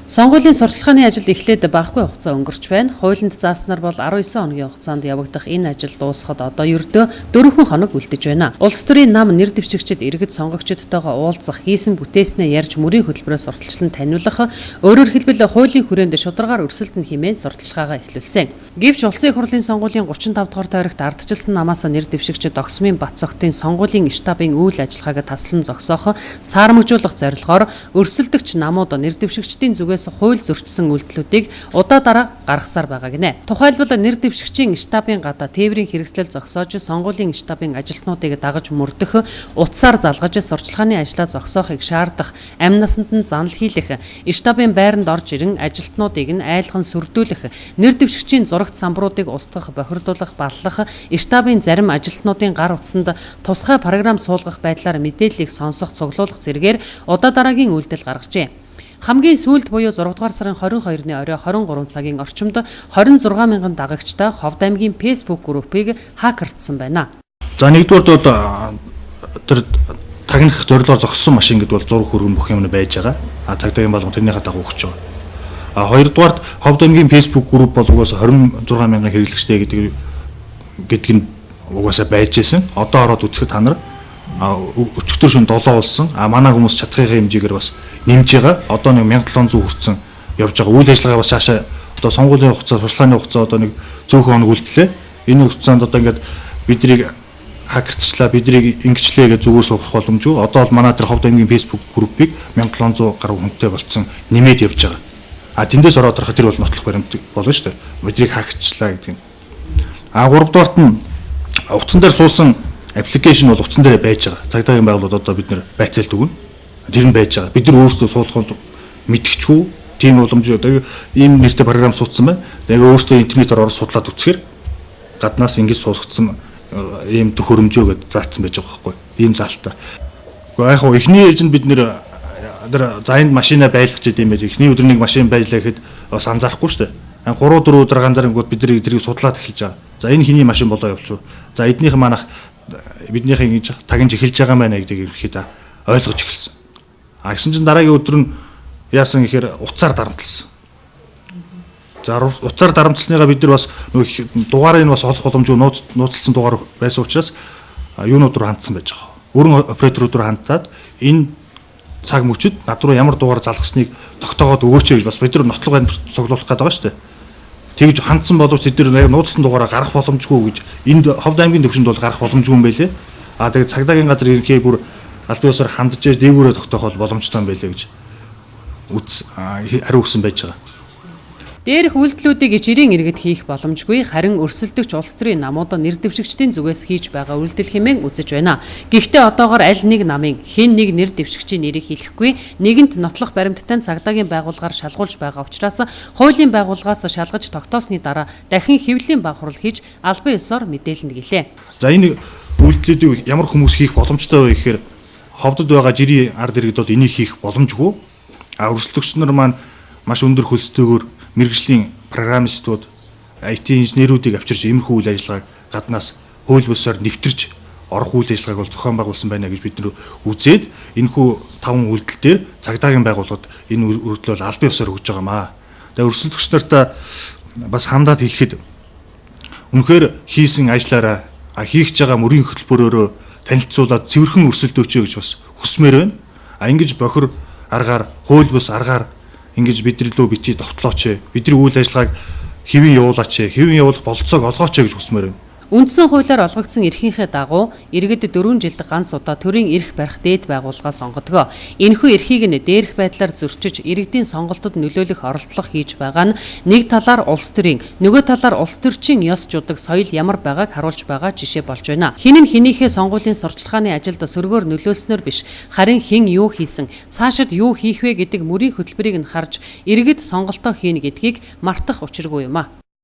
Сонгуулийн сурталчилгааны ажил эхлээд багагүй хугацаа өнгөрч байна. Хуулинд зааснаар бол 19 хоногийн хугацаанд явагдах энэ ажил дуусахад одоо ердөө 4 хоног үлдэж байна. Улс төрийн нам нэр дэвшигчид иргэд сонгогчдтойгоо уулзах, хийсэн бүтээснээ ярьж мөрийн хөтөлбөрөөр сурталчлан таниулах, өөрөөр хэлбэл хуулийн хүрээнд шударгаар өрсөлдөн хэмээн сурталчилгаагаа эхлүүлсэн. Гэвч Улсын их хурлын сонгуулийн 35 дугаар тойрогт ардчилсан намаас нэр дэвшигчид Огсмын Батцогтын сонгуулийн штабын үйл ажиллагааг таслан зогсоох, саармагжуулах зорилгоор өрсөлдөгч намууд нэр дэвшигчдийн зүгээс хууль зөрчсөн үйлдэлүүдийг удаа дараа гаргасаар байгаа гинэ. Тухайлбал нэр дэвшигчийн штабын гадаа тээврийн хэрэгслэл зогсоож сонгуулийн штабын ажилтнуудыг дагаж мөрдөх, утсаар залгаж сурталчилгааны ажлаа зогсоохыг шаардах, амь насанд нь занал хийлэх, штабын байранд орж ирэн ажилтнуудыг нь айлган сүрдүүлэх, нэр дэвшигчийн зурагт самбаруудыг устгах, бохирдуулах, баллах, штабын зарим ажилтнуудын гар утсанд тусгай програм суулгах байдлаар мэдээллийг сонсох, цуглуулах зэрэгээр удаа дараагийн үйлдэл гаргажээ. Хамгийн сүүлд буюу 6 дугаар сарын 22-ны орой 23 цагийн орчимд 26 мянган дагагчтай Ховд аймгийн Facebook группийг хакердсан байна. За, нэгдүгээрт бол тэр тагнах зорилгоор зогссон машин гэдэг бол зураг хөргөн бүх юм байж байгаа. А цагдаагийн балган тэрнийхээ дагуу өгч байгаа. А хоёрдугаарт Ховд аймгийн Facebook групп бол угаасаа 26 мянган хэрэглэгчтэй гэдэг нь угаасаа байж байсан. Одоо ороод үзэхэд та нар өчигдөр шөнө 7 болсон. А манай хүмүүс чадхынхаа хэмжээгээр бас нэмж байгаа. Одоо нэг 1700 хүрсэн явж байгаа. Үйл ажиллагаа бас цаашаа одоо сонгуулийн хугацаа, сурталчилгааны хугацаа одоо нэг цөөхөн хоног үлдлээ. Энэ хугацаанд одоо ингээд биднийг хакерчлаа, биднийг ингэчлээ гэж зүгээр суух боломжгүй. Одоо бол манай тэр Ховд аймгийн Facebook группийг 1700 гаруй хүнтэй болцсон, нэмээд явж байгаа. А тэндээс ороод харахад тэр бол нотлох баримт болно шүү дээ. Биднийг хакерчлаа гэдэг нь. А гуравдугаарт нь утсан дээр суусан application бол утсан дээр байж байгаа. Цагдаагийн байгууллагууд одоо бид нэр байцаалт өгнө. Тэр нь байж байгаа. Бид нар өөрсдөө суулгах мэдгэчгүй тийм боломж одоо ийм нэртэй програм суудсан байна. Тэгээ өөрсдөө интернетээр ороод судлаад үзэхээр гаднаас ингэж суулгацсан ийм төхөөрөмжөө гэд заасан байж байгаа байхгүй. Ийм заалтаа. Гэхдээ яг хуу эхний ээлжинд бид нэр тэр за энд машина байлгаж идэм байх. Эхний өдөр нэг машин байлаа гэхэд бас анзаарахгүй шүү дээ. 3 4 өдөр ганцаарнгууд бид нар тэрийг судлаад эхэлж байгаа. За, энэ хэний машин болоо явчих. За, эднийх манах биднийхээ ингэж тагнаж эхэлж байгаа юм байна гэдгийг ерөнхийдөө ойлгож эхэлсэн. А гэсэн чинь дараагийн өдөр нь яасан гэхээр утсаар дарамтлсан. За, утсаар дарамтлсныгаа бид нар бас нөгөө дугаарыг нь бас олох боломжгүй, нууцлсан дугаар байсан учраас юунууд руу хандсан байж байгаа. Өрн операторууд руу хандаад энэ цаг мөчид над руу ямар дугаар залгасныг тогтоогоод өгөөч гэж бас бид нар нотлого баримт цуглуулах гэдэг байгаа шүү дээ. Тэгж хандсан боловч тэд нар яг нууцсан дугаараа гарах боломжгүй гэж энд Ховд аймгийн төвшөнд бол гарах боломжгүй юм байлээ. А тэгээд цагдаагийн газар ерөнхий бүр аль биесээр хандж дээгүүрээ тогтоох бол боломжтой юм байлээ гэж үз хариу өгсөн байж байгаа. Дээрх үйлдэлүүдийг жирийн иргэд хийх боломжгүй, харин өрсөлдөгч улс төрийн намууд нэр дэвшигчдийн зүгээс хийж байгаа үйлдэл хэмээн үзэж байна. Гэхдээ одоогор аль нэг намын хэн нэг нэр дэвшигчийн нэрийг хэлэхгүй, нэгэнт нотлох баримттай цагдаагийн байгууллагаар шалгуулж байгаа учраас хуулийн байгууллагаас шалгаж тогтоосны дараа дахин хэвлэлийн баг хурал хийж албан ёсоор мэдээлнэ гэлээ. За, энэ үйлдэлүүдийг ямар хүмүүс хийх боломжтой вэ гэхээр Ховдод байгаа жирийн ард иргэд бол энийг хийх боломжгүй. А өрсөлдөгч нар маань маш өндөр хөлстэйгээр мэргэжлийн программистууд, IT инженерүүдийг авчирч иймэрхүү үйл ажиллагааг гаднаас хууль бусаар нэвтэрч орох үйл ажиллагааг бол зохион байгуулсан байна гэж бид нэр үзээд энэхүү таван үйлдэл дээр цагдаагийн байгууллагад энэ үйлдэл бол албан ёсоор өгж байгаа маа. Тэгээ өрсөлдөгч нартаа бас хандаад хэлэхэд үнэхээр хийсэн ажлаараа хийх гэж байгаа мөрийн хөтөлбөрөөрөө танилцуулаад цэвэрхэн өрсөлдөөч гэж бас хүсмээр байна. А ингэж бохир аргаар, хууль бус аргаар ингэж бидний лөө бити довтлооч, бидний үйл ажиллагааг хэвэн явуулаач, хэвэн явуулах бололцоог олгооч гэж хүсмээр байна. Үндсэн хуулиар олгогдсон эрхийнхээ дагуу иргэд 4 жилд ганц удаа төрийн эрх барих дээд байгууллагаа сонгодог. Энэхүү эрхийг нь дээрх байдлаар зөрчиж, иргэдийн сонголтод нөлөөлөх оролдлого хийж байгаа нь нэг талаар улс төрийн, нөгөө талаар улс төрчийн ёс жудаг, соёл ямар байгааг харуулж байгаа жишээ болж байна. Хэн нь хэнийхээ сонгуулийн сурталчилгааны ажилд сөргөөр нөлөөлснөөр биш, харин хэн юу хийсэн, цаашид юу хийх вэ гэдэг мөрийн хөтөлбөрийг нь харж иргэд сонголтоо хийнэ гэдгийг мартах учиргүй юм а.